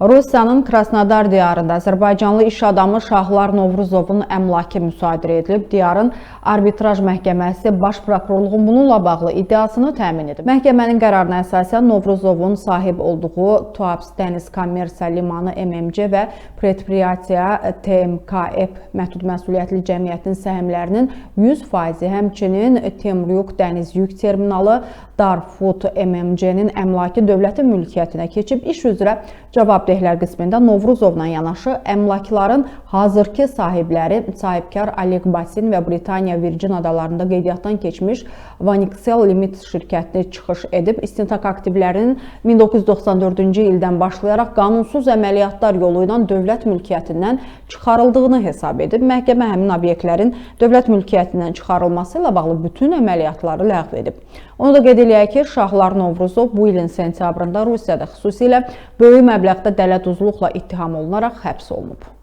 Rusiyanın Krasnodar diyarında Azərbaycanlı iş adamı Şahlar Novruzovun əmlakı müsadirə edilib. Diyarın Arbitraj Məhkəməsi Baş Prokurorluğun bununla bağlı iddiasını təmin edib. Məhkəmənin qərarına əsasən Novruzovun sahib olduğu Tuapse Dəniz Kommersiya Limanı MMC və Predpriyatiya TMKF məhdud məsuliyyətli cəmiyyətinin səhmlərinin 100%-i, həmçinin Temryuk Dəniz Yük Terminalı Darfood MMC-nin əmlakı dövlətin mülkiyyətinə keçib. İş üzrə cavabdehlər qismində Novruzovla yanaşı əmlakların hazırki sahibləri sahibkar Oleg Basin və Britaniya Virgin Adalarında qeydiyyatdan keçmiş Vanixel Limited şirkəti çıxış edib. İstintaq aktivlərinin 1994-cü ildən başlayaraq qanunsuz əməliyyatlar yolu ilə dövlət mülkiyyətindən çıxarıldığını hesab edib. Məhkəmə həmin obyektlərin dövlət mülkiyyətindən çıxarılması ilə bağlı bütün əməliyyatları ləğv edib. Onu da qeyd eləyək ki, Şahlar Novruzov bu ilin sentyabrında Rusiyada xüsusilə böyük məbləğdə dələduzluqla ittiham olunaraq həbs olunub.